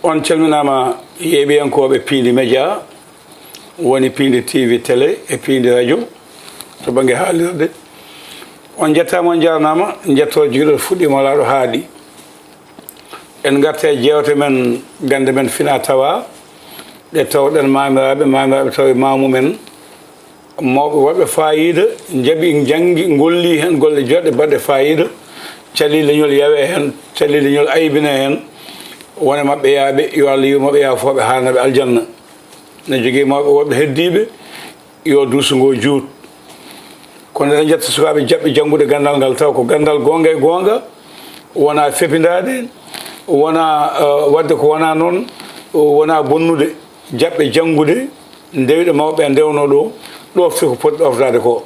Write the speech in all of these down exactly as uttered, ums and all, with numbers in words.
On calminaama, yeeɓiyankooɓe Piindi Média, woni Piindi T V télé e Piindi radio to bannge haalirde. On njettaama, on njaarnaama, njettoo jigɗo fuɗɗiima laaɗo haaɗi. En ngarta e jeewte men, gannde men fina tawa, ɗe tawɗen maamiraaɓe, maamiraaɓe tawi maamumen. Mawɓe waɗɓe faayiida, njaɓi, njanngi, ngolli heen golle joɗɗe baɗɗe faayiida. Calii leñol yawe heen, calii leñol aybine heen. Won e maɓɓe yaaɓe, yo Allah yurmo ɓe, yaafoo ɓe, haarna ɓe aljanna. Ne jogii mawɓe woɗɓe heddiiɓe, yo duuso ngoo juut. Kono eɗen njetta sukaaɓe jaɓɓe janngude ganndal ngal, taw ko ganndal goonga e goonga, wonaa fepindaade, wonaa, eh, waɗde ko wonaa noon, wonaa bonnude. Jaɓɓe janngude, ndewiɗo mawɓe ɓe ndewnoo ɗo, ɗofte ko poti ɗoftaade ko.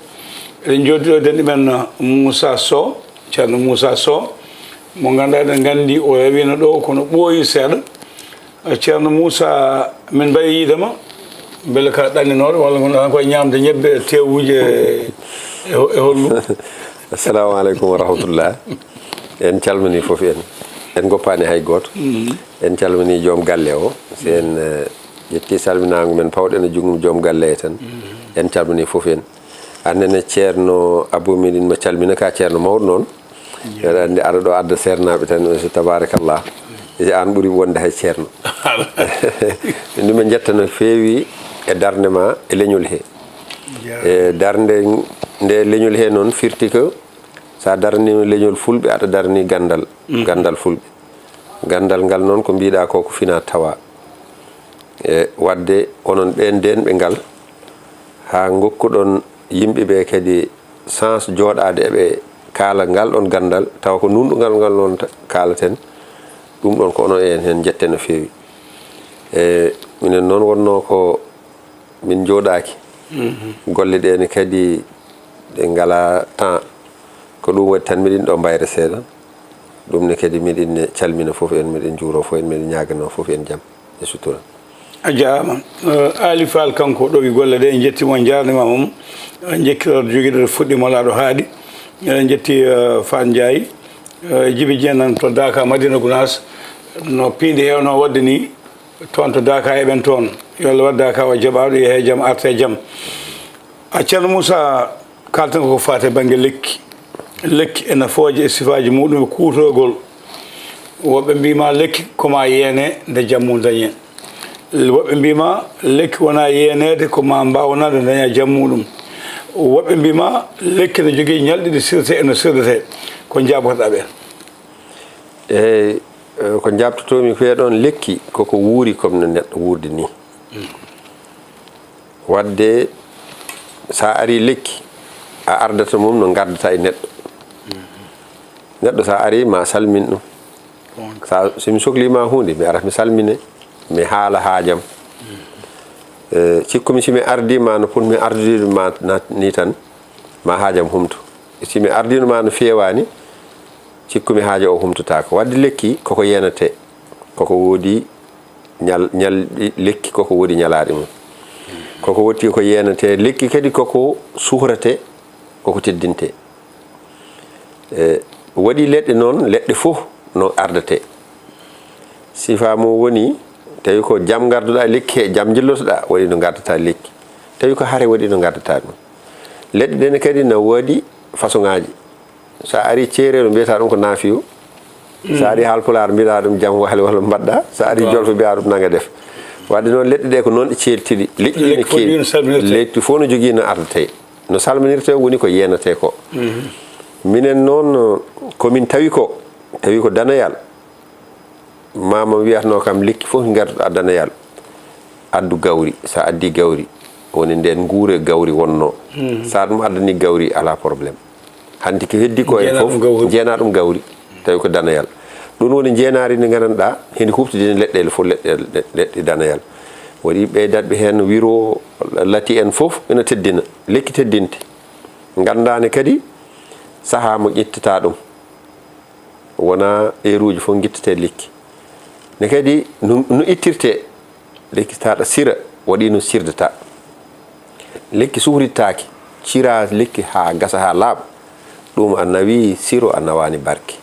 Eɗen njooɗii ɗo denɗi men Moussa Sow, Ceerno Moussa Sow, mo ngannduɗaa eɗen nganndi o rewiino ɗo kono ɓooyi seeɗa. Ceerno Moussa, min mbaɗi yiide ma, mbele ka ɗanninooɗo walla ngonɗaa tan koye ñaamde ñebbe, teewuuje e, e, e hollu? Assalamu aleykum wa rahmatullah. En calminii fof en. En ngoppaani hay gooto. En calminii joom galle o. Si en, eh, ƴettii salminaango men, pawɗen e junngo joom galle he tan. En calminii fof en. Aan nene Ceerno Abou, miɗen ma calmina, ka ceerno mawɗo noon. Aɗa anndi aɗa ɗo adda seernaaɓe tan, so tabarakallah. Si aan ɓuri wonde hay ceerno. Ɗum en njetta no feewi e darnde ma e leñol he. E darnde nde leñol he noon firti ko so a darniima leñol fulɓe, aɗa darni ganndal, ganndal fulɓe. Ganndal ngal noon ko mbiɗa ko, ko fina tawa. E waɗde onon ɓeen ndeenɓe ngal, haa ngokkuɗon yimɓe ɓe kadi chance jooɗaade eɓe kaala ngal ɗoon ganndal, tawa ko nuunɗungal ngal noon ta-, kaalaten, ɗum ɗoon ko onon en heen njetten no feewi. E minen noon wonnoo ko min njooɗaaki. Golle ɗe ne kadi ɗe ngalaa temps. Ko ɗum waɗi tan miɗen ɗo mbayra seeɗa. Ɗum ne kadi miɗen calmina fof en, miɗen njuuro fof en, miɗen ñaaganoo fof en jam e sutura. A jaaraama. Eh, Aali Faal kanko ɗowi golle ɗe, en njettii mo, en njaarniima mo. En njekkirooɗo jogiiɗo fuɗɗiima laaɗo haaɗi. Eɗen njetti, eh, Faat Njaay, eh, Jibi Jeen nan to Daaka Madina Gunaas. No piindi heewnoo waɗde ni, toon to Daaka eɓen toon. Yo Allah waɗ Daaka o jaɓaaɗo, yehe jam, arte jam. A Ceerno Moussa, kaalten ko faati e bannge lekki. Lekki e nafooje e sifaaji muɗum e kuutorgol. Woɓɓe mbiima lekki ko ma yeene nde jam mum dañe. Woɓɓe mbiima lekki wona yeeneede, ko ma mbaawnaa nde daña jam muɗum. Woɓɓe mbiima lekki ne jogii ñalɗi ɗi sirte e no sirdete. Ko njaabotoɗaa ɓeen? Eey, eh, ko njaabtotoomi ko e ɗoon lekki, koko wuuri comme no neɗɗo wuurdi ni. Waɗde, so a arii lekki, a ardata mum no ngardataa e neɗɗo. Neɗɗo, so a arii, ma salmin ɗum. Sa, so mi sokliima huunde, mi arat mi salmine, mi haala haajam. Eh, cikkumi, si mi ardii ma no potmi ardude ma na-, ni tan, ma haajam humto. Si mi ardiino ma no feewaani, cikkumi haaja o humtotaako. Waɗde lekki, koko yeenatee, koko woodi ñal-, ñal-, lekki koko woodi ñalaaɗe mum. Koko wotti ko yeenetee, lekki kadi koko suhratee, koko teddintee. E, waɗi leɗɗe noon, leɗɗe fof no ardatee. Sifaa mum woni, tawi ko jam ngarduɗaa lekki he, jam njillotoɗaa, waɗi no ngardataa lekki. Tawi ko hare, waɗi no ngardataa ɗum. Leɗɗe ɗe ne kadi na waɗi façon ŋaaji. So a arii ceereeru, mbiyata ɗum ko naafiyo. So a arii haalpulaar, mbiɗa ɗum jam wahli walla mbaɗɗa. So a arii jolfo, mbiya ɗum nanga def. Waɗde noon, leɗɗe ɗe ko noon ɗe ceeltiri. Leƴƴi ne keewi. Leƴƴi fof no jogii no ardatee. No salminirtee woni ko yeenatee ko. Minen noon, ko min tawi ko, tawi ko danayal. Maama wiyatnoo kam, lekki fof ngarduɗaa danayal, addu gawri. So a addii gawri, woni ndeen nguure gawri wonnoo. So a ɗum addanii gawri, alaa problème. Hanti ko heddi ko e fof, njeenaa ɗum gawri. Tawi ko danayal. Ɗum woni njeenaari ndi nganndanɗaa, heni huɓtidini leɗɗeele fof, leɗɗe, leɗɗe danayal. Waɗi ɓeydatɓe heen wiro, lati en fof ina teddina. Lekki teddinte. Nganndaane kadi sahaa mo ƴettata ɗum. Wonaa eeruuji fof ngittetee lekki. Ne kadi no, no ittirtee lekki, tawa aɗa sira, waɗi no sirdata. Lekki suhritaaki, cira lekki haa gasa, haa laaɓa. Ɗum a nawi siro, a nawaani barke.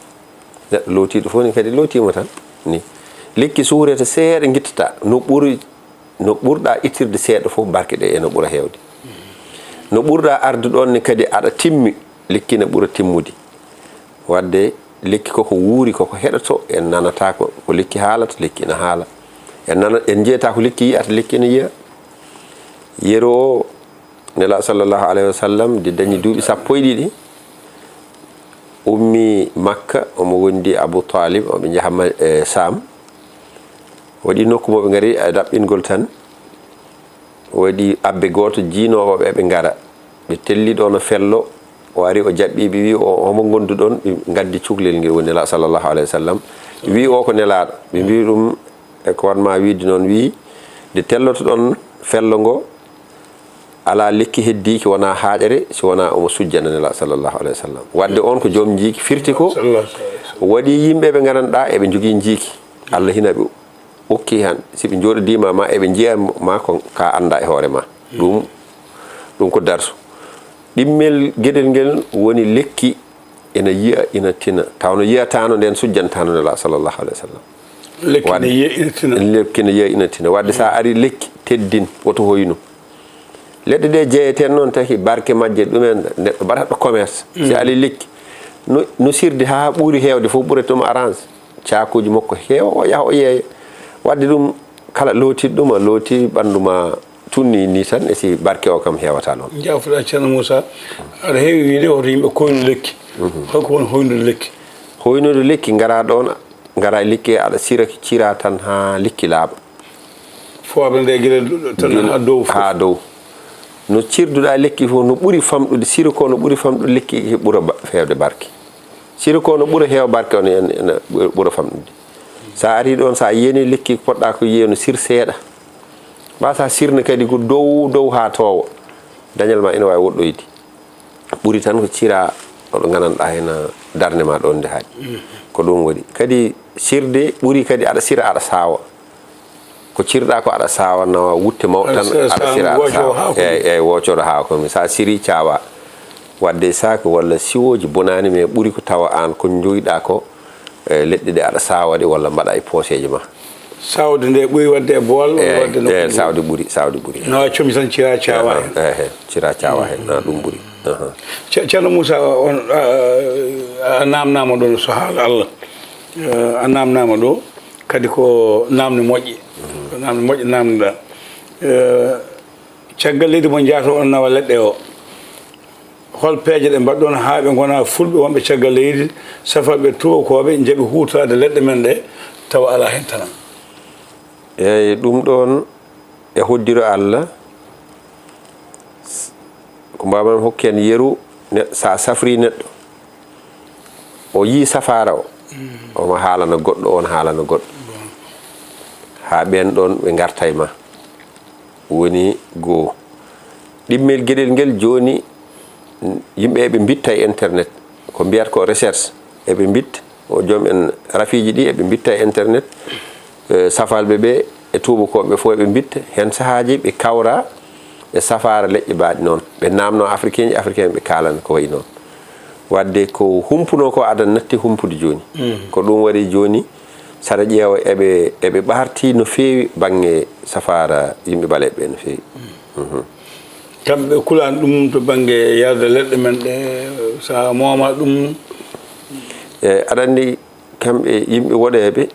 Neɗɗo lootiiɗo fof ni kadi lootiima tan ni. Lekki suhrete seeɗa, ngittataa. No ɓuri, no ɓurɗaa ittirde seeɗa fof, barke ɗe ene ɓura heewde. No ɓurɗaa arde ɗoon ne kadi, aɗa timmi, lekki ne ɓura timmude. Waɗde lekki koko wuuri, koko heɗoto, en nanata ko, ko lekki haalata, lekki ene haala. En nana, en njeyata ko lekki yiyata, lekki ene yiya. Yeru o, Nela sallallahu alayhi wa sallam, nde dañi duuɓi sappo e ɗiɗi, ummi Makka, omo wondi Abu Talib, oɓe njaha Ma-, e Saam. Waɗi nokku mo ɓe ngari, e ɗaɓɓingol tan, waɗi abbe gooto jiinoowo ɓe, ɓe ngara. Ɓe telli ɗo no fello, o ari, o jaɓɓi ɓe, wi o, "Homo ngonduɗon?" Ɓe ngaddi cuklel ngel woni Nela sallallahu alayhi wa sallam. Wi o ko nelaaɗo. Ɓe mbi ɗum, e ko waɗ ma wiide noon, wi, "Nde tellotoɗon fello ngo, alaa lekki heddiiki wonaa haaƴere, si wonaa omo sujjana Nela sallallahu alayhi wa sallam." Waɗde on ko joom njiiki, firti ko waɗi yimɓe ɓe nganndanɗaa eɓe njogii njiiki. Allah hina ɓe okki han, si ɓe njooɗodiima ma, eɓe njiya ma, ko ka annda e hoore ma. Ɗum, ɗum ko darsu. Ɗimmel geɗel ngel woni lekki ina yiya, ina tina. Taw no yiyataano nden, sujjantaano Nela sallallahu alayhi wa sallam. Lekki ne yiya, ina tina. Lekki ne yiya, ina tina. Waɗde sa ari lekki, teddin, woto hoynu. Leɗɗe ɗe jeeyeten noon taki, barke majje ɗumen, neɗɗo mbaɗata ɗo commerce. Si ali lekki, no, no sirde haa ɓuri heewde fof, ɓurata ɗum arrange. Caakuuji makko heewa, o yaha o yeeya. Waɗde ɗum, kala lootiiɗo ɗum, a looti ɓanndu ma tunni ni tan, e si barke o kam heewata noon. Jaafuɗa Ceerno Moussa, aɗa heewi wiide hoto yimɓe koynu lekki. Holko woni hoynude lekki? Hoynude lekki, ngara ɗoon, ngara lekki, aɗa sira, cira tan haa lekki laaɓa. Fooɓe nde gila tan haa dow fof. Haa dow. No cirduɗa lekki fof, no ɓuri famɗude, sira ko no ɓuri famɗude lekki, ɓura ba-, heewde barke. Sira ko no ɓura heew barke on, en, ene ɓura famɗude. Sa ari ɗoon, sa yeeni lekki, poɗɗa ko yiye no sir seeɗa. Mbasa sirne kadi ko dow, dow haa toowa. Dañal ma ina waawi woɗɗoyde. Ɓuri tan ko cira oɗo gandanɗa hena darnde ma ɗon nde haaɗi. Ko ɗum waɗi. Kadi sirde ɓuri kadi aɗa sira aɗa sawa. Ko cirɗa ko aɗa sawa nawa wutte mawɗe tan, aɗa sira aɗa sawa. Eyyi, eyyi, wocoro haako. Sa siri cawa. Wadde sac walla siwooji bonaani, mais ɓuri ko tawa aan ko njogiɗa ko, e leɗɗe ɗe aɗa sawa ɗe walla mbaɗa e pooseeje ma. Sawde nde ɓuri wadde e bool, walla wadde nokku ɗum? Sawde ɓuri, sawde ɓuri. No a comi tan cira cawa hen. Ehe, cira cawa hen, na ɗum ɓuri. Aha. Ce-, Ceerno Moussa, on, a, a namnama ɗo so haala Allah. Eh, a namnama ɗo, kadi ko namne moƴƴe. Ko namne moƴƴe namnoɗa. Eh, caggal leydi mo jaato on nawa leɗɗe o. Hol peeje ɗe mbaɗɗon haa ɓe ngona fulɓe wonɓe caggal leydi, safaɓe tuubakooɓe njaɓi huutoraade leɗɗe men ɗe, tawa alaa heen tanam? Eey, ɗum ɗoon e hoddiro Allah, s-, ko mbaawmi hokki heen yeru, ne-, so a safrii neɗɗo, o yii safaara o, omo haalana goɗɗo, oon haalana goɗɗo. Haa ɓeen ɗoon ɓe ngarta e ma. Woni goo. Ɗimmel geɗel ngel jooni, yimɓe eɓe mbitta e internet. Ko mbiyata ko recherche. Eɓe mbitta, o joom en rafiiji ɗi eɓe mbitta e internet. Eh, safalɓe ɓe e tuubakooɓe fof eɓe mbitta. Heen sahaaji ɓe kawra, ɓe safaara leƴƴe mbaaɗi noon. Ɓe naamno africain ji, africain ɓe kaalana ko wayi noon. Wadde ko humpuno ko adan natti humpude jooni. Ko ɗum waɗi jooni, saɗa ƴeewa eɓe, eɓe ɓaarti no feewi baŋŋe safaara yimɓe ɓaleeɓe ɓe no feewi. Mhm. Kamɓe kulaani ɗum to baŋnge yarde leɗɗe men ɗe, so a mooma ɗum? E, aɗa anndi kamɓe yimɓe woɗeeɓe,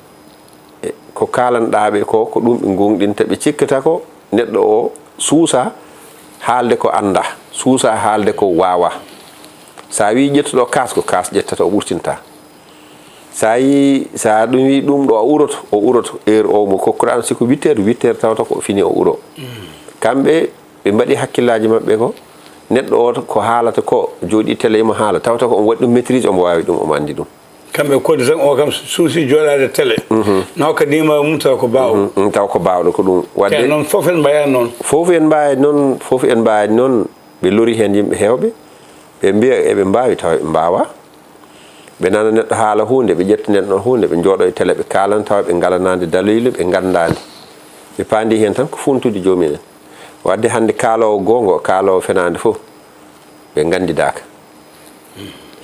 e, ko kaalanɗaa ɓe ko, ko ɗum ɓe ngoongɗinta, ɓe cikkata ko neɗɗo o suusa haalde ko annda, suusa haalde ko waawa. So a wii ƴettu ɗo kaas, ko kaas ƴettata, o ɓurtinta. So a yii, so a ɗum wii ɗum ɗo o uroto, o uroto. Heure o mo kokkuɗaa, si ko huit heures, huit heures tawata ko o fini o uro. Kamɓe ɓe mbaɗi hakkillaaji maɓɓe ko neɗɗo o ko haalata ko, jooɗi télé imo haala, tawata ko omo waɗi ɗum maîtrise, omo waawi ɗum, omo anndi ɗum. Kamɓe koddi tan o kam suusi jooɗaade télé. Mhm. Nawa ka nima mum tawa ko baawɗo. Mhm, mm, tawa ko baawɗo, ko ɗum. Wadde kay noon fof en mbayaani noon. Fof en mbayaani noon, fof en mbayaani noon. Ɓe lori heen yimɓe heewɓe. Ɓe mbiya eɓe mbaawi, tawa ɓe mbaawaa. Ɓe nana neɗɗo haala huunde, ɓe ƴetta neɗɗo huunde, ɓe njooɗo e télé, ɓe kaalana, tawa ɓe ngalanaande daliilu, ɓe nganndaande. Ɓe paandi heen tan ko funtude joomum en. Wadde hannde kaaloowo goonga, kaaloowo fenaande fof, ɓe nganndidaaka.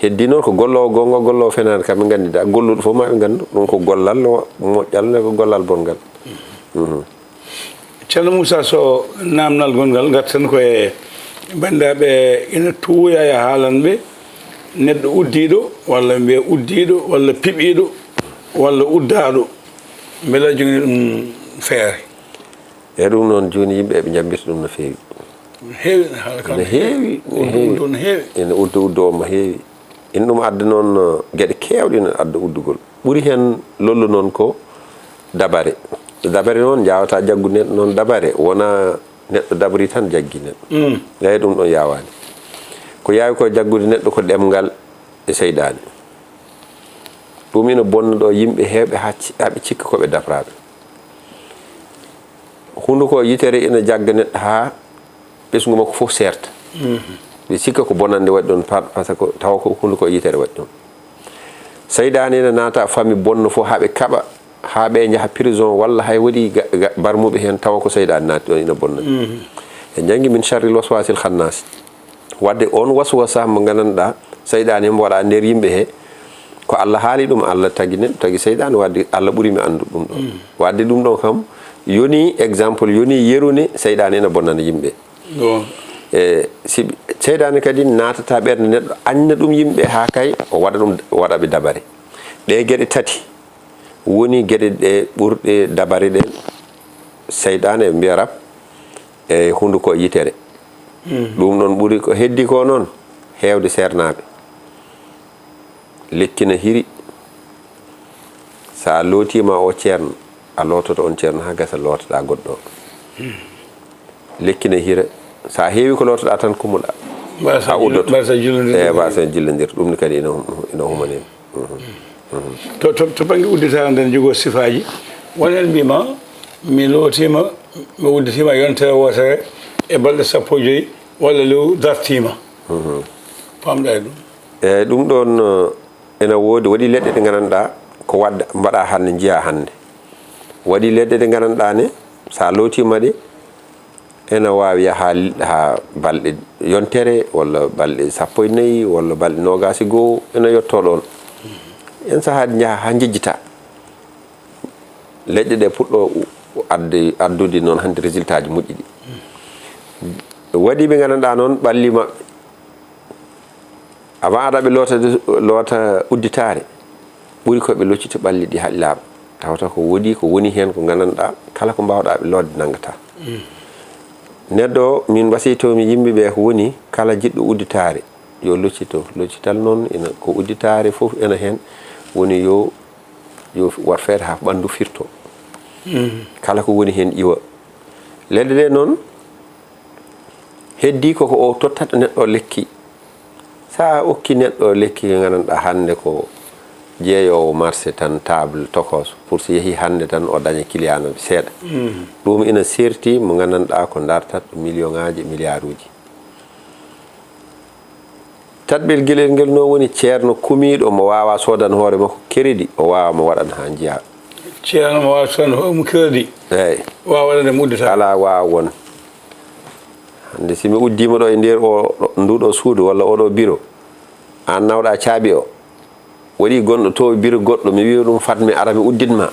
Heddii noon ko golloowo goonga, golloowo fenaande, kam ɓe nganndi da, golluɗo fof ma ɓe nganndu ɗum ko gollal moƴƴal, ne ko gollal bonngal. Mhm. Ceerno Moussa Sow, naamnal gonngal, ngarten ko e banndiraaɓe ina tuuya e haalanɓe neɗɗo uddiiɗo, walla mbiya uddiiɗo, walla piɓiiɗo, walla uddaaɗo. Mbela jogii ɗum feere? E ɗum noon, jooni yimɓe eɓe njambita ɗum no feewi. Heewi, haala kam No heewi, no uddu, heewi. Uddu no heewi. Ene uddu, uddu o mo heewi. Ene ɗum adda noon, uh, geɗe keewɗe ene adda uddugol. Ɓuri heen lollu noon ko dabare. Dabare noon, njaawata jaggu neɗɗo noon dabare. Wona neɗɗo dabri tan jaggi neɗɗo. Mm. Eyi, ɗum ɗoon yaawaani. Ko yaawi ko jaggude neɗɗo ko ɗemngal e seyɗaane. Ɗum ina bonna ɗo yimɓe heewɓe haa ci-, haa ɓe cikka ko ɓe dabraaɓe. Hunnduko yitere ina jagga neɗɗo haa ɓesngu makko fof seerta. Mhm. Ɓe sikka ko bonannde waɗi ɗoon par, parce que tawa ko hunnduko yitere waɗi ɗoon. Seyɗaane ina naata famille bonno fof haa ɓe kaɓa, haa ɓe njaha prison walla hay waɗi ga, ga, barmuɓe heen tawa ko seyɗaane naati ɗoon ina bonna. Mhm. En njanngi min sharril waswasil khannas. Wadde oon waswasa mo nganndanɗaa, seyɗaane mo waɗa nder yimɓe he, ko Allah haali ɗum, Allah tagi neɗɗo, tagi seyɗaane, wadde Allah ɓuri mi anndu ɗum ɗoon. Mm. Wadde ɗum ɗoon kam, yoni exemple, yoni yerune, seyɗaane ina bonnana yimɓe. Ɗoon. E, si, seyɗaane kadi naatata ɓernde neɗɗo, añna ɗum yimɓe haa kay, o waɗa ɗum, o waɗa ɓe dabare. Ɗee geɗe tati woni geɗe ɗe ɓurɗe dabare ɗen, seyɗaane ɓe mbiya rab, e hunnduko yitere. Mm. Ɗum ɗoon ɓuri ko heddi ko noon heewde seernaaɓe. Lekki na hiri. So a lootiima o ceerno, a loototo on ceerno haa gasa lootoɗaa goɗɗo o. Mm. Lekki na hira. So a heewi ko lootoɗaa tan kumuɗaa. Mbaɗa so A uddoto. Mbaɗa so jillondirde. Eyi, mbaɗa so jillondirde. Ɗum ne kadi ina hum-, ina humani en. Mhm. Mhm. To, to, to bannge udditaare nden jogoo sifaaji, won en mbiima mi lootiima, mi udditiima yontere wootere e balɗe sappo e joy, walla lew dartiima. Mhm. Paamɗaa e ɗum? Eyi, ɗum ɗoon, eh, ena woodi, waɗi leɗɗe ɗe nganndanɗaa ko waɗde, mbaɗaa hannde, njiyaa hannde. Waɗi leɗɗe ɗe nganndanɗaa ne, so a lootiima ɗe, ena waawi yaha haa balɗe yontere, walla balɗe sappo e nayi, walla balɗe noogaas e goo, ena yottoo ɗoon. Een sahaaji njaha haa njejjita. Leɗɗe ɗe puɗɗo u-, adde, addude noon hannde résultat ji moƴƴi ɗi. Waɗi ɓe nganndanɗaa noon ɓalli maɓɓe. Avant aɗa ɓe loota, loota udditaare, ɓuri ko ɓe loccita ɓalli ɗi haa ɗi laaɓa. Tawata ko woodi ko woni heen ko nganndanɗaa, kala ko mbaawɗaa ɓe lootde nanngataa. Mm. Neɗɗo o, min wasiytoo-mi yimɓe ɓe ko woni, kala jiɗɗo udditaare, yo loccito. Loccital noon, ina, ko udditaare fof ena heen, woni yo, yo wat feere haa ɓanndu firto. Mm. Kala ko woni heen iwa. Leɗɗe ɗe noon, heddii ko, ko o tottat neɗɗo lekki. So a okki neɗɗo lekki, nganndanɗaa hannde ko jeeyoowo marché tan, table tokos, pour so yehii hannde tan o daña client no seeɗa. Mm. Ɗum ina seerti mo nganndanɗaa ko dartat million ŋaaji e milliard uji. Tatɓel gelel ngel noon woni ceerno kumiiɗo mo waawaa soodan hoore makko crédit, o waawa mo waɗan haa njiyaa. Ceerno mo waawaa soodan hoore mum crédit. Eey. Waawa waɗande mo udditaare. Alaa waawa won. Hannde, si mi uddiima ɗo e nder o, nduɗo suudu walla oɗo biro, aan nawɗa caabi o, waɗi gonɗo to biro goɗɗo, mi wiya ɗum, "Fat mi ara mi uddit ma."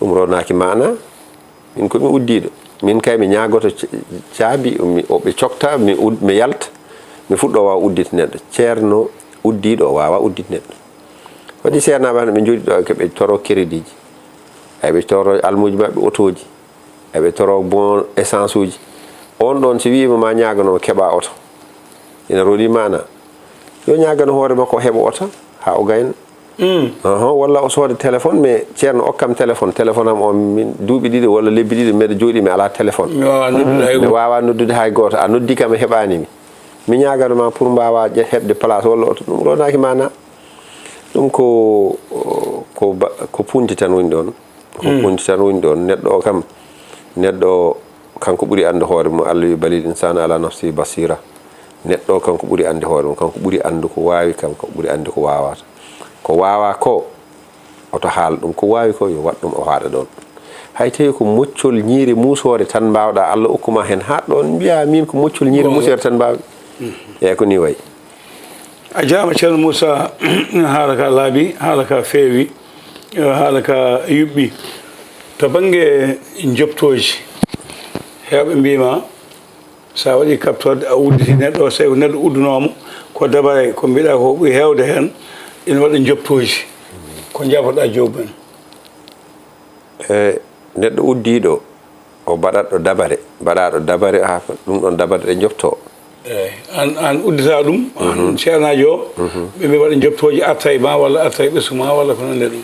Ɗum ronaaki maana. Min ko mi uddiiɗo. Min kay mi ñaagoto ca-, caabi, mi, o ɓe cokta, mi ud-, mi yalta, mi fuɗɗo waawa uddit neɗɗo. Ceerno uddiiɗo o waawa uddit neɗɗo. Waɗi seernaaɓe hannde ɓe njooɗi ɗo, ko ɓe toro crédit ji. Ay, ɓe toro almuuji maɓɓe, otooji. Eɓe toro bon essence uji. On ɗon si wiima ma ñaagano keɓa oto. Ina roni maana. Yo ñaagano hoore makko o heɓa oto haa o gayna. Mm. Ahan, walla o sooda téléphone, mais ceerno okkam téléphone. Téléphone am on min duuɓi ɗiɗi walla lebbi ɗiɗi mbeɗa jooɗi mi alaa téléphone. Mi waawaa noddude hay gooto. Mi waawaa noddude hay gooto. A noddi kam a heɓaani mi. Mi ñaagano ma pour mbaawa ƴe-, heɓde place walla oto. Ɗum ronaaki maana. Ɗum ko, ko ba-, ko punti tan woni ɗon. Ko punti tan woni ɗon. Neɗɗo o kam, neɗɗo o, kanko ɓuri anndu hoore mum. Allah wi, "Balil insana ala nafsihi basira." Neɗɗo o, kanko ɓuri anndu hoore mum. Kanko ɓuri anndu ko waawi, kanko ɓuri anndu ko waawata. Ko waawaa ko, oto haal ɗum. Ko waawi ko, yo waɗ ɗum, o haɗa ɗon. Hay tawi ko moccol ñiiri muusoore tan mbaawɗaa, Allah okku ma heen, haɗ ɗon, mbiyaa, "Miin ko moccol ñiiri muusoore tan mbaawmi." Eey, ko nii wayi. A jaama, Ceerno Muusa. Haala ka laaɓi, haala ka feewi, eh, haala ka yuɓɓi. To bannge njoɓtooji, heewɓe mbiima, so a waɗi kaɓtorde, a udditi neɗɗo o, so tawi ko neɗɗo uddunoomo, ko dabare, ko mbiɗa ko ɓuri heewde heen, ina waɗa njoɓtooji. Ko njaafoɗa joomumen? E neɗɗo uddiiɗo, o baɗatɗo dabare, baɗaaɗo dabare, haa ɗum ɗoon dabare ɗe njoɓtoo. Eey, aan, aan uddita ɗum, aan ceernaajo o, ɓe mbiya waɗa njoɓtooji, arta e ma walla arta e ɓesngu ma walla ko nanndi e ɗum.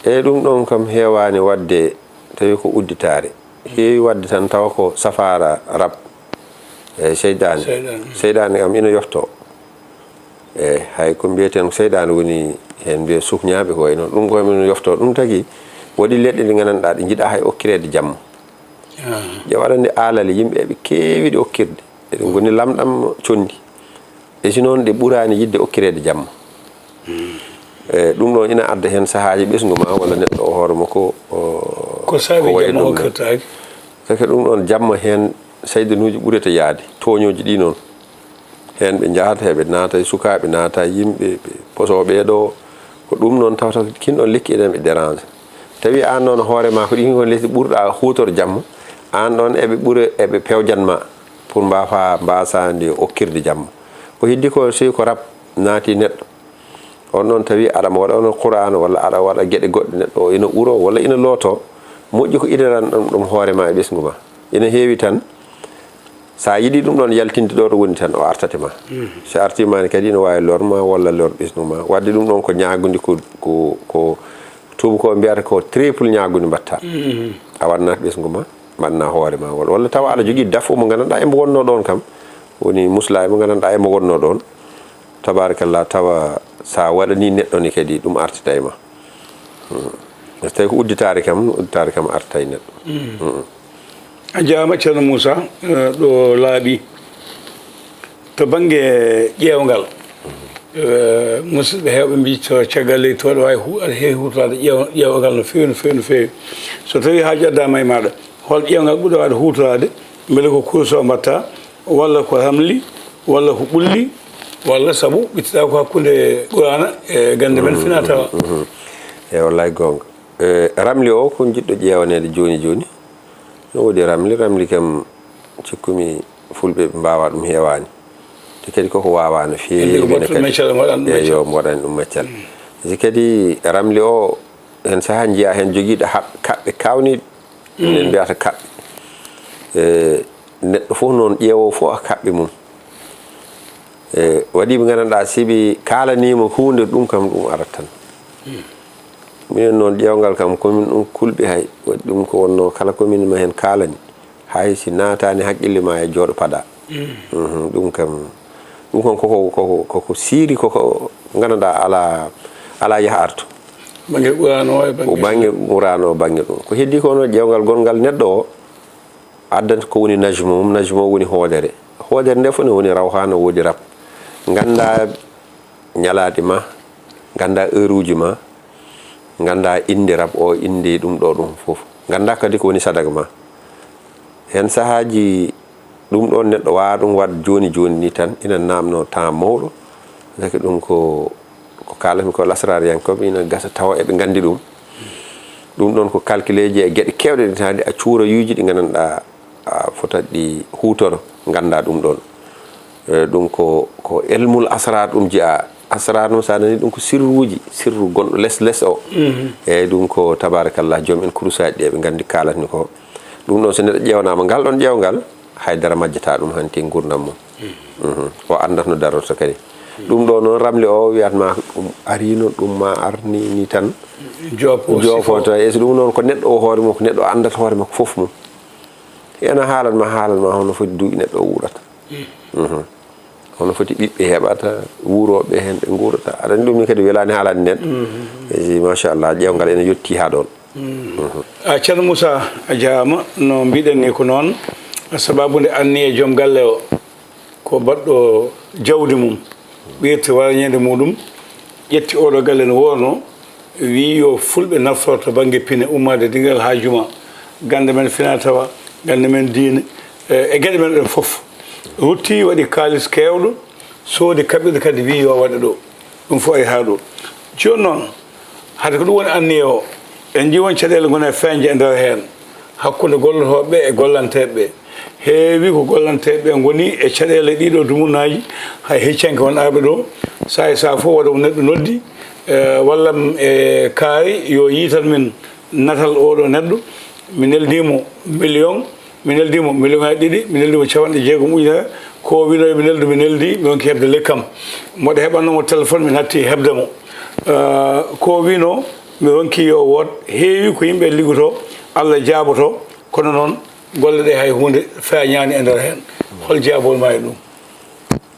Eey, ɗum ɗoon kam heewaani waɗde tawi ko udditaare. Heewi waɗde tan tawa ko safaara rab, e seyɗaane. Seyɗaane. Seyɗaane kam ina yoftoo. Eey, hay ko mbiyeten ko seyɗaane woni heen, mbiya sukñaaɓe ko wayi noon. Ɗum ko ina yoftoo. Ɗum tagi waɗi leɗɗe ɗe nganndanɗaa ɗe njiɗaa hay okkireede jamma. Ƴeew aɗa anndi aalale yimɓe eɓe keewi ɗe okkirde. Eɗe ngoni lamɗam conndi. E si noon ɗe ɓuraani yiɗde okkireede jamma. E ɗum ɗoon ina adda heen sahaaji ɓesngu ma walla neɗɗo o hoore makko o, Ko saabi ko wayi jamma ɗum ɗoon. Okkirtaake? Sake ɗum ɗoon jamma heen saydanuuji ɓurata yaade, tooñooji ɗi noon. Heen ɓe njahata, heɓe naata e sukaaɓe, naata e yimɓe, ɓe posoo ɓee ɗoo. Ko ɗum noon tawata kin ɗoon lekki eɗen ɓe dérange. Tawi aan noon hoore ma ko ɗin kon lesdi ɓurɗa huutor jamma, aan ɗoon eɓe ɓura, eɓe pewjan ma pour mbaafa, mbaasa nde okkirde jamma. Ko heddi ko, si ko rab naati neɗɗo, on noon tawi aɗa mo waɗa on Qur'aana walla aɗa waɗa geɗe goɗɗe, neɗɗo o ina uro walla ina looto, moƴƴi ko idaran ɗum, ɗum hoore ma e ɓesngu ma. Ina heewi tan, so a yiɗi ɗum ɗoon yaltinde ɗo ɗo woni tan, o artate ma. So artii ma ne kadi ina waawi lor ma walla lor ɓesngu ma. Waɗde ɗum ɗoon ko ñaagundi, ko, ko, ko tuubakooɓe mbiyata ko triple ñaagundi mbaɗta. A waɗnat ɓesngu ma, mbaɗna hoore ma walla, walla tawa aɗa jogii dafu mo nganndanɗaa emo wonnoo ɗoon kam, woni muslaayi mo nganndanɗaa emo wonnoo ɗoon. Tabarakallah, tawa so a waɗanii neɗɗo ne kadi ɗum artata e ma. Hmm. So tawi ko udditaare kam, udditaare kam artata e neɗɗo. Hmm. A jaama, Ceerno Muusa, eh, ɗo laaɓi. To bannge ƴeewngal, eh, musidɓe heewɓe mbii to caggal leydi to, aɗa waawi hu-, aɗa heewi huutoraade ƴeew-, ƴeewngal no feewi, no feewi, no feewi. So tawii haaju addaama e maaɗa, hol ƴeewngal ɓurɗo waawde huutoraade? Mbele ko kurus o mbaɗta, walla ko ramli, walla ko ɓulli, walla sabu ɓittiɗaa ko hakkunde Qur'aana e gannde men fina tawa. Mhm. Eey, wallaay goonga. Eh, ramli o ko jiɗɗo ƴeewaneede jooni jooni. No woodi ramli, ramli kam cikkumi fulɓe ɓe mbaawaa ɗum heewaani. Te kadi koko waawaa no feewi. Andi ko mbaɗata ɗum meccal, mbaɗan ɗum meccal. Eey, yo mbaɗan ɗum meccal. Si kadi ramli o, heen sahaa njiyaa heen jogiiɗo haɓ-, kaɓɓe kaawniiɗe. Minen mbiyata kaɓɓe. Eh, neɗɗo fof noon ƴeewo fof a kaɓɓe mum. E waɗi ɓe nganndanɗaa si ɓe kaalaniima huunde ɗum kam ɗum arat tan. Minen noon ƴeewngal kam komin ɗum kulɓe hay waɗi ɗum ko wonnoo kala komin ma heen kaalani hay si naataani haqqille ma e jooɗo paɗa. Mhm, ɗum kam, ɗum kam koko, koko, koko siiri koko nganndanɗaa alaa, alaa yaha artu. Bannge Qur'aana o e bannge. Ko bannge Qur'aana o bannge ɗum. Ko heddii ko wonnoo ƴeewngal gonngal neɗɗo o, addanta ko woni najmu mum, najmu o woni hoodere. Hoodere nde fof ne woni rawhaana, woodi rab. Nganndaa ñalaaɗe ma, nganndaa heure uji ma, nganndaa innde rab o, innde ɗum ɗo ɗum fof. Nganndaa kadi ko woni sadaga ma. Heen sahaaji ɗum ɗoon neɗɗo waawaa ɗum waɗ jooni jooni ni tan, ina naamnoo temps mawɗo. Sake ɗum ko, ko kaalatmi ko lasraariyankooɓe ina gasa tawa eɓe nganndi ɗum. Ɗum ɗoon ko calculeeji e geɗe keewɗe ɗe taadi a cuurayuuji ɗi nganndanɗaa a fotat ɗi huutoro, nganndaa ɗum ɗoon. E, ɗum ko, ko elmul asraar ɗum jeyaa. Asraar noon so a nanii ɗum ko sirruuji, sirru gonɗo les les o. Eey, ɗum ko tabarakallah joom en kurusaaji ɗi eɓe nganndi kaalatmi ko. Ɗum ɗoon so neɗɗo ƴeewnaama ngal ɗoon ƴeewngal, haydara majjataa ɗum hanti e nguurndam mum. Mhm. O anndat no darorta kadi. Ɗum ɗo noon ramli o wiyat ma ɗum arino, ɗum ma arni ni tan. Joofo aussi joofo to. E so ɗum noon ko neɗɗo o hoore mum, ko neɗɗo anndat hoore makko fof mum. Ena haalan ma, haalan ma hono foti duuɓi neɗɗo o wuurata. Mhm. Hono foti ɓiɓɓe heɓata, wuurooɓe heen ɓe nguurata. Aɗa anndi ɗum ni kadi welaani haalande nden. E si, machallah, ƴeewngal ene yetti haa ɗoon. Mhm. A, Ceerno Muusa, a jaaraama. No mbiɗen ni ko noon, sabaabu nde anniya joom galle o, ko baɗɗo jawdi mum, ɓeyrti warañeende muɗum, ƴetti oɗo galle no woorno, wii yo fulɓe naftor to bannge pine, ummaade Digal haa Juma, gannde men fina tawa, gannde men diine, e, e geɗe men ɗen fof. Rutti waɗi kaalis keewɗo, Soodi kaɓirɗe kadi wi yo waɗe ɗo. Ɗum fof ari haa ɗo. Jooni noon, hade ko ɗum woni anniya o, en njii won caɗeele ngona e feeñde e nder heen, hakkunde gollotooɓe ɓe e gollanteeɓe ɓe. Heewi ko gollanteeɓe ɓe ngoni e caɗeele ɗiɗo dumunaaji, hay heccanke won arɓe ɗo. Saa e saa fof waɗa mo neɗɗo noddi, eh, walla m-, e kaari yo yiitan min natal oɗo neɗɗo. Mi neldii mo million, mi neldii mo million aji ɗiɗi, mi neldii mo capanɗe jeegom ujunere. Ko o wino mi neldu, mi neldi, mi ronki heɓde lekkam. Mboɗo heɓannoo mo téléphone, mi natti heɓde mo. Eh, ko o wino, mi ronki yo woot. Heewi ko yimɓe liggotoo, Allah jaaboto, kono noon golle ɗe hay huunde feeñaani e nder heen. Hol jaabol ma e ɗum?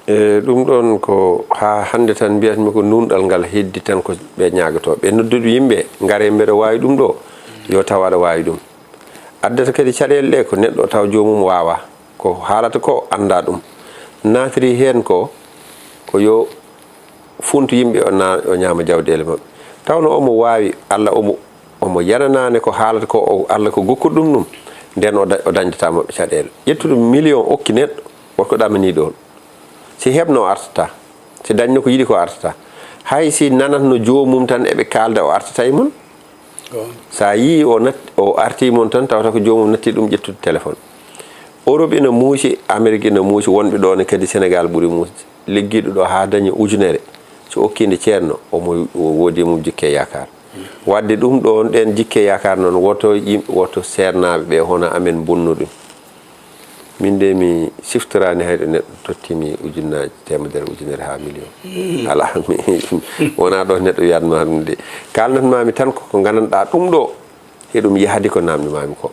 E ɗum ɗoon ko haa hannde tan mbiyatmi ko nuunɗal ngal heddi tan ko ɓe ñaagotoo. Ɓe noddude yimɓe, ngaree mbeɗa waawi ɗum ɗo, yo taw aɗa waawi ɗum. Addata kadi caɗeele ɗe ko neɗɗo taw joomum waawaa. Ko haalata ko anndaa ɗum. Naatiri heen ko, ko yo funtu yimɓe o na-, o ñaama jawɗeele maɓɓe. Tawno omo waawi, Alla omo, omo yananaane ko haalata ko o, Alla ko gokkuɗo ɗum ɗum. Nden o da-, o dañdata maɓɓe caɗeele. Ƴettude million okki neɗɗo, woto ko ɗamanii ɗoon. Si heɓno o artata. Si dañno ko yiɗi ko artata. Hay si nanatno joomum tan eɓe kaalda o artata e mon. Goonga. Sa yii o nat-, o arti mon tan tawata ko joomum natti ɗum ƴettude téléphone. Europe ina muusi, Amérique ina muusi, wonɓe ɗo ne kadi Sénégal ɓuri muusde. Liggiiɗo ɗo haa dañi ujunere, so okkinde ceerno, omo o woodi mum jikke yaakaar. Wadde ɗum ɗoon, ɗeen jikke yaakaar noon, woto yim-, woto seernaaɓe ɓe hono amen mbonnu ɗum. Min de mi siftoraani hay ɗo neɗɗo tottimi ujunnaaji, teemedere ujunere haa million. Alaa, mi, wonaa ɗo neɗɗo wiyatma ɗum de. Kaalnatmaami tan ko ko ngandanɗaa ɗum ɗo, eɗum yahdi ko namdimaami ko.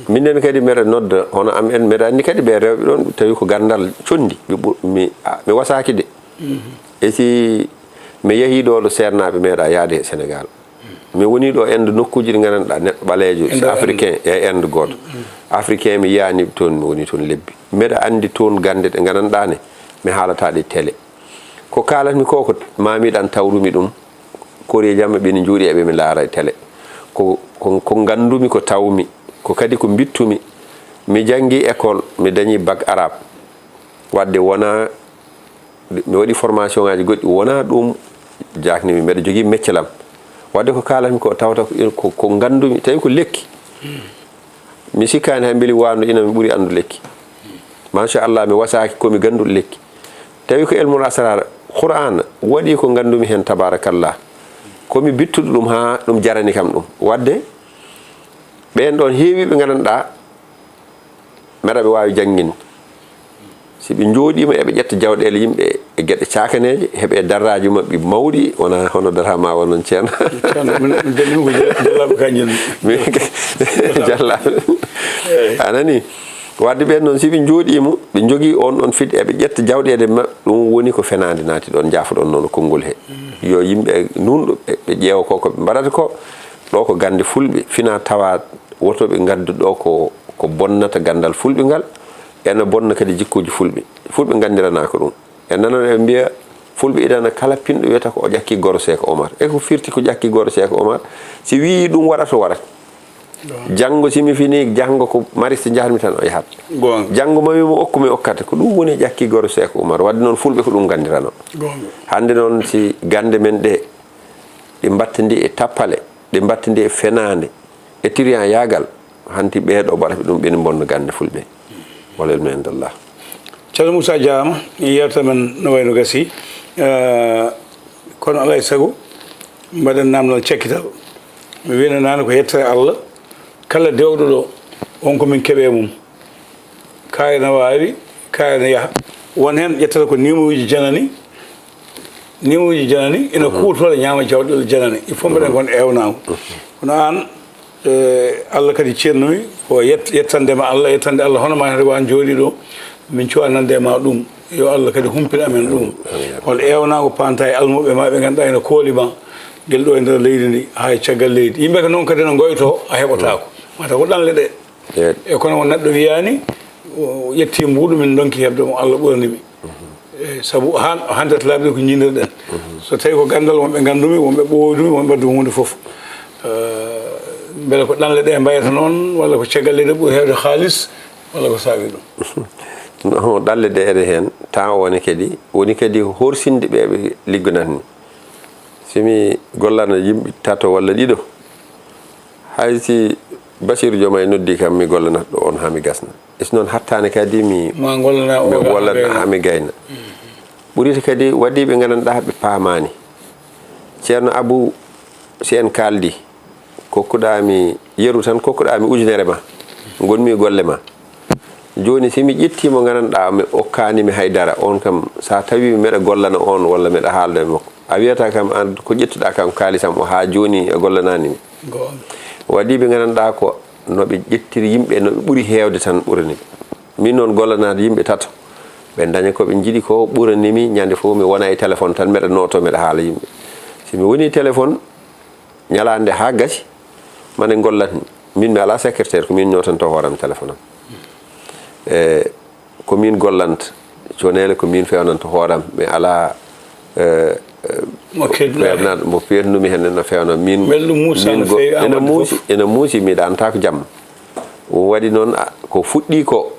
Minen kadi mbeɗa nodda, hono am en, mbeɗa anndi kadi ɓe rewɓe ɗoon, tawi ko ganndal conndi, ɓe ɓur-, mi, a, mi wasaaki de. E si mi yahii ɗo, ɗo seernaaɓe meeɗa yaade e Sénégal. Mi wonii ɗo Inde, nokkuuji ɗi ngandanɗaa neɗɗo ɓaleejo, Inde, africain, e Inde gooto. Africain mi yiyaani toon, mi wonii toon lebbi. Mbeɗa anndi toon gannde ɗe ngandanɗaa ne, mi haalata ɗe télé. Ko kaalatmi ko, ko maamiiɗo an tawrumi ɗum, koreeji am ɓe ne njuuɗi eɓe mi laara e télé. Ko, ko, ko nganndumi, ko tawmi, ko kadi ko mbittumi. Mi janngi école, mi dañi bac arabe. Wadde wonaa mi waɗi formation ngaji goɗɗi, wonaa ɗum jaaknimi, mbeɗa jogii mecce lam. Wadde ko kaalatmi ko tawata ko, ko, ko nganndumi, tawi ko lekki. Mi sikkaani hay mbeli waandu ina mi ɓuri anndu lekki. Machallah, mi wasaaki ko mi gannduɗo lekki. Tawi ko ilmul asrar, Qur'an, waɗi ko nganndumi heen, tabarakallah. Ko mi bittuɗo ɗum haa ɗum jarani kam ɗum. Wadde ɓeen ɗoon heewi ɓe ngandanɗaa, mbeɗa ɓe waawi jannginde. Si ɓe njooɗiima, eɓe ƴetta jawɗeele yimɓe e geɗe caakaneeje, heɓe daraaji maɓɓe mawɗi, wona hono daraama o noon, ceerno. Ceerno, min, min, min ko jalla-, jallaaɓe ka njonni. Min ko jallaaɓe. Eey. A nanii? Wadde ɓeen noon, si ɓe njooɗiima, ɓe njogii on ɗon fedde, eɓe ƴetta jawɗeele maɓɓe, ɗum woni ko fenaande naati ɗoon, njaafoɗon noon konngol he. Yo yimɓe nuunɗo, ɓe, ɓe ƴeewa ko, ko ɓe mbaɗata ko. Ɗo ko gannde fulɓe, fina tawa woto ɓe ngaddu ɗo ko, ko bonnata ganndal fulɓe ngal, ena bonna kadi jikkuuji fulɓe. Fulɓe nganndiranaaka ɗum. En nanan eɓe mbiya, fulɓe idana kala pinɗo wiyata ko o ƴakki goro Seeko Omar. E ko firti ko ƴakki goro Seeko Omar? Si wii ɗum waɗata, waɗat. Janngo si mi fini, janngo ko mariste njahatmi tan o yahat. Goonga. Janngo mami mo okku mi okkata. Ko ɗum woni ƴakki goro Seeko Omar. Wadde noon fulɓe ko ɗum nganndirano. Goonga. Hannde noon si gannde men ɗe, ɗe mbattandi e tappale, ɗe mbattandi e fenaande, e tiriyan yaagal, hanti ɓee ɗo mbaɗata ɗum, ɓe ne mbonna gannde fulɓe. Wal ilmu indallah. Ceerno Moussa, jaaraama. Yeewtere men no wayno gasi. Eh, kono alaa e sago, mbaɗen naamnal cakkital. Mi wiino naane ko yettere Allah. Kala dewɗo ɗo, won ko min keɓe mum. Kaari na waawi, kaari na yaha. Won heen ƴettata ko numéro uji janani. Numéro uji janani ina kuutora, ñaama jawɗeele janani. Il faut mbeɗen kon ewnaago. Kono aan, eh, Allah kadi ceernumi ko yet-, yettande ma Allah, yettande Allah hono ma hade ko aan jooɗii ɗo. Min cuwa nande ma ɗum. Yo Allah kadi humpin amen ɗum. Hol ewnaago panta e almuɓe ma ɓe ngannduɗaa ina kooli ma. Ngel ɗo e nder leydi ndi, haa e caggal leydi. Yimɓe ko noon kadi no ngoyto, a heɓotaako. Mata ko ɗanle ɗe. Eey. E kono won neɗɗo wiyaani, o ƴetti mbuuɗu, min ndonki heɓde mo, Allah ɓurani mi. Mhm. E sabu han-, hannde laabi ko njiidirɗen. Mhm. So tawi ko ganndal, wonɓe nganndumi, wonɓe ɓooydumi, wonɓe addu huunde fof. Eh, mbele ko ɗanle ɗe mbayata noon, walla ko caggal leydi ɓuri heewde haalis, walla ko saabi ɗum? No, ɗalle ɗe ene heen, temps o ne kadi, woni kadi horsinde ɓe ɓe liggonata ni. Si mi gollano yimɓe tato walla ɗiɗo, hay si Basiru Jomaay noddi kam, mi gollanat ɗo on haa mi gasna. E si noon hattaani kadi mi, Ma gollana mi o haa gollanat gayna. Haa mi gayna. Ɓurita kadi waɗi ɓe nganndanɗaa ɓe paamaani. Ceerno Abu, si en kaaldi, kokkuɗaa mi yeru tan, kokkuɗaa mi ujunere ma. Ngonmi golle ma. Jooni, si mi ƴettii mo nganndanɗaa mi okkaani mi hay dara, on kam, so a tawii mi meɗa gollana on walla meɗa haalda e makko, a wiyata kam, an ko ƴettuɗaa kam kaalisam o haa jooni a gollanaani mi. Goonga. Waɗi ɓe nganndanɗaa ko no ɓe ƴettiri yimɓe, no ɓe ɓuri heewde tan ɓurani ɓe. Min noon gollanaade yimɓe tato, ɓe ndaña ko ɓe njiɗi ko ɓurani mi, ñande fof mi wona e téléphone tan, meɗa nooto, meɗa haala yimɓe. Si mi woni téléphone, ñalaande haa gasi, mane gollat, min mi alaa secrétaire, ko min ñootanto hooram téléphone am. E ko min gollanta, coneele ko min fewnanta hooram, mi alaa, e, e, Mo keedduɗaa heen. Fewnat-, mo feewnumi heen no fewna. Min, Welɗo Muusa min no go-, feewi, ene Amadou muusi, fof. Ene muusi, mi ɗaantaako jamma. Ɗum waɗi noon, a, ko fuɗɗi ko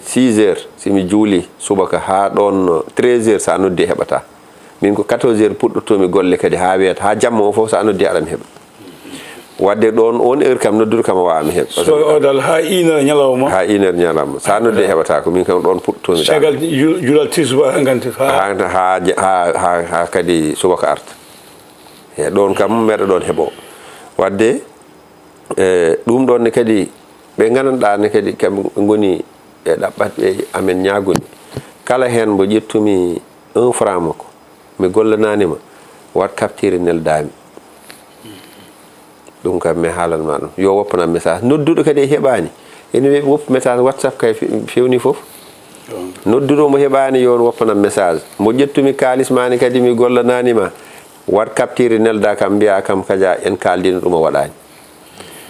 six heures, si mi juuli subaka haa ɗoon treize heures, so a noddi heɓataa. Min ko quatorze heures puɗɗotoomi golle kadi haa weeta, haa jamma o fof so a noddi aɗa mi heɓa. Waɗde ɗoon on heure kam noddude kam a waawaa mi heɓa. So o dal haa une heure ñalawma. Haa une heure ñalawma. So a noddi heɓataa ko min kam ɗoon puɗɗotoomi ɗaanade. Caggal ju-, julal tisubaar haa nganti faa. Haa, haa, haa, haa, haa kadi subaka arta. E ɗoon kam meɗa ɗoon heɓo. Waɗde, e, ɗum ɗoon ne kadi, ɓe nganndanɗaa ne kadi, kamɓe ngoni e ɗaɓɓat ɓe amen ñaaguni. Kala heen mbo ƴettumi un franc makko, mi gollanaani ma, waɗ capture neldaami. Ɗum kam mi haalan ma ɗum. Yo woppanam message. Nodduɗo kadi e heɓaani. Ene weeɓi woppu message WhatsApp kay fe-, fewni fof. Ɗum. Nodduɗo mo heɓaani yo on woppanam message. Mo ƴettumi kaalis ma ne kadi mi gollanaani ma. Waɗ capture nelda kam, mbiya kam kaja en kaaldino ɗum o waɗaani.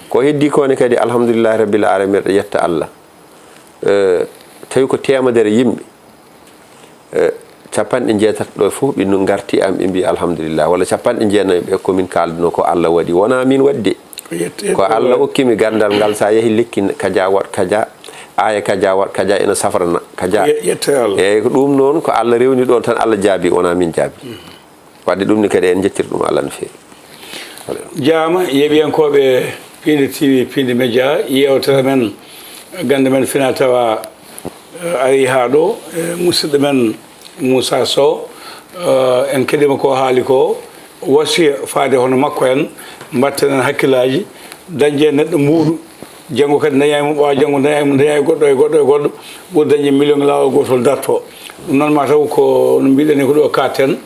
Ko heddi ko ne kadi, alhamdulillahi rabbil alamin, mbiɗa yetta Allah. Eh, tawi ko teemedere yimɓe, eh, capanɗe jeetati ɗo fof ɓe no ngarti am, ɓe mbi alhamdulillah, walla capanɗe jeenayi ɓe ko min kaalduno ko Allah waɗi, wona min waɗi de. Ko yette-, ko Allah okkimi gandal ngal, sa yehi lekki kaja waɗ kaja, aya kaja waɗ kaja, ena safrana kaja. Ye-, yette Allah. Eyyi, ko ɗum noon, ko Allah rewni ɗon tan, Allah jaabi, wona min jaabi. Wadde ɗum ni kadi en njettir ɗum Allah no feewi. Jaama, yeeɓiyankooɓe Piindi T V, Piindi Média, yeewtere men, gannde men fina tawa, eh, ari haa ɗo, eh, musidɗo men Moussa Sow, eh, en keɗima ko haali ko, wasiya faade hono makko en, mbatten en hakkillaaji, dañde e neɗɗo mbuuɗu, janngo kadi dañaay mo, ɓaawo janngo dañaay mo, dañaay goɗɗo e goɗɗo e goɗɗo, ɓuri dañde million laawol gootol darto. Ɗum noon ma taw ko no mbiɗen ni ko ɗo katten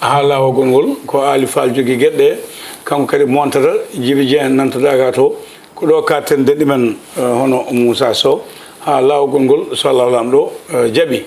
haa laawol ngol, ko Aali Faal jogii geɗe ɗe, kanko kadi montata, Jibi Jeŋ nantoɗaa ga to, ko ɗo katten denɗi men, eh, hono Moussa Sow, haa laawol ngol, so Allah Laamɗo, eh, jaɓi.